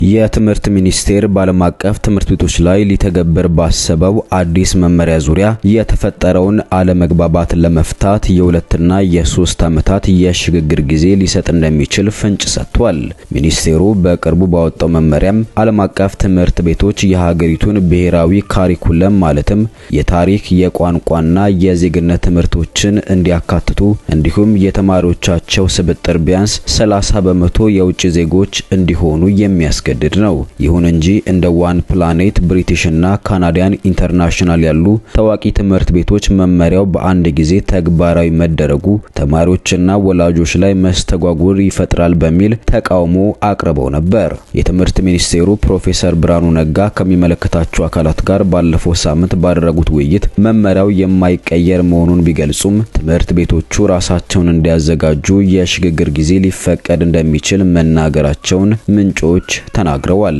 የትምህርት ሚኒስቴር በዓለም አቀፍ ትምህርት ቤቶች ላይ ሊተገበር ባሰበው አዲስ መመሪያ ዙሪያ የተፈጠረውን አለመግባባት ለመፍታት የ2ና የ3 ዓመታት የሽግግር ጊዜ ሊሰጥ እንደሚችል ፍንጭ ሰጥቷል። ሚኒስቴሩ በቅርቡ ባወጣው መመሪያም ዓለም አቀፍ ትምህርት ቤቶች የሀገሪቱን ብሔራዊ ካሪኩለም ማለትም የታሪክ፣ የቋንቋና የዜግነት ትምህርቶችን እንዲያካትቱ እንዲሁም የተማሪዎቻቸው ስብጥር ቢያንስ 30% የውጭ ዜጎች እንዲሆኑ የሚያስገድድ ነው። ይሁን እንጂ እንደ ዋን ፕላኔት፣ ብሪቲሽ እና ካናዲያን ኢንተርናሽናል ያሉ ታዋቂ ትምህርት ቤቶች መመሪያው በአንድ ጊዜ ተግባራዊ መደረጉ ተማሪዎችና ወላጆች ላይ መስተጓጎል ይፈጥራል በሚል ተቃውሞ አቅርበው ነበር። የትምህርት ሚኒስቴሩ ፕሮፌሰር ብርሃኑ ነጋ ከሚመለከታቸው አካላት ጋር ባለፈው ሳምንት ባደረጉት ውይይት መመሪያው የማይቀየር መሆኑን ቢገልጹም ትምህርት ቤቶቹ ራሳቸውን እንዲያዘጋጁ የሽግግር ጊዜ ሊፈቀድ እንደሚችል መናገራቸውን ምንጮች ተናግረዋል።